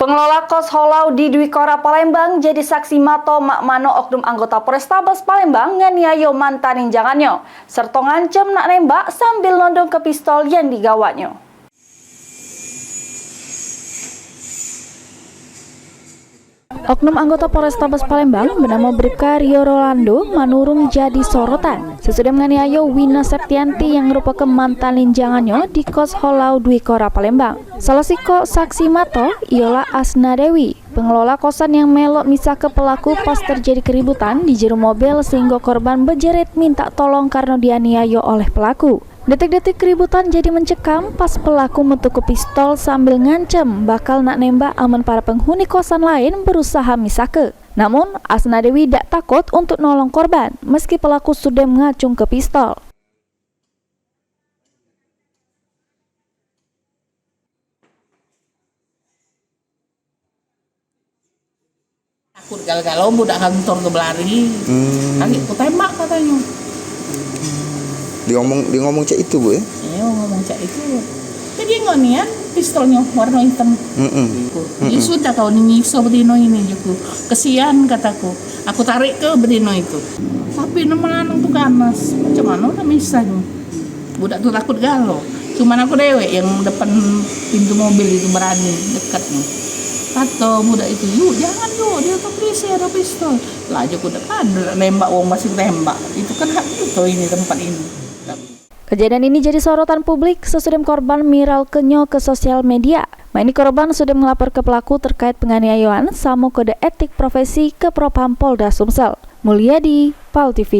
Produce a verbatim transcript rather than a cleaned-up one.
Pengelola kos Holau di Dwi Kora Palembang jadi saksi mato mak mano oknum anggota Polrestabes Palembang nganiayo mantan injangannyo, serto ngancem nak nembak sambil nondong ke pistol yang digawaknyo. Oknum anggota Polrestabes Palembang benamo Bribka Rio Rolando manurung jadi sorotan sesudah menganiayo Wina Septianti yang merupakan mantan linjangannya di kos Holau Dwi Kora Palembang. Salah sikok saksi mato ialah Asna Dewi, pengelola kosan yang melok misahke pelaku pas terjadi keributan di jero mobil sehingga korban bejerit minta tolong karena dianiayo oleh pelaku. Detik-detik keributan jadi mencekam pas pelaku metu ke pistol sambil ngancem bakal nak nembak amen para penghuni kosan lain berusaha misahke. Namun, Asna Dewi dak takut untuk nolong korban meski pelaku sudah mengacung ke pistol. Takut galo-galo budak kantor tu belari. Hmm. Lagi ku tembak katanyo. Dia ngomong, dia ngomong cak itu, Bu, ya? Iya, ngomong cak itu. Jadi ngonian pistolnyo warna hitam. Mm-mm. Ku, "Ya sudah kau ni nyiksa bedino ini," jeku. "Kesian," kataku. Aku tarik ke bedino itu. Tapi nama lanang tu ganas. Macam mana nak misah tu? Budak tu takut galo. Cuman aku dewek yang depan pintu mobil itu berani dekat ni. Kata budak itu, "Yuk, jangan, yuk, dia tu polisi ada pistol." Lah, aku dekat, nembak wong masih tembak. Itu kan hak kita ini, tempat ini. Kejadian ini jadi sorotan publik sesudah korban viral kenyo ke sosial media. Mak ini korban sudah melapor ke pelaku terkait penganiayaan samo kode etik profesi ke Propam Polda Sumsel. Mulyadi, Pal T V.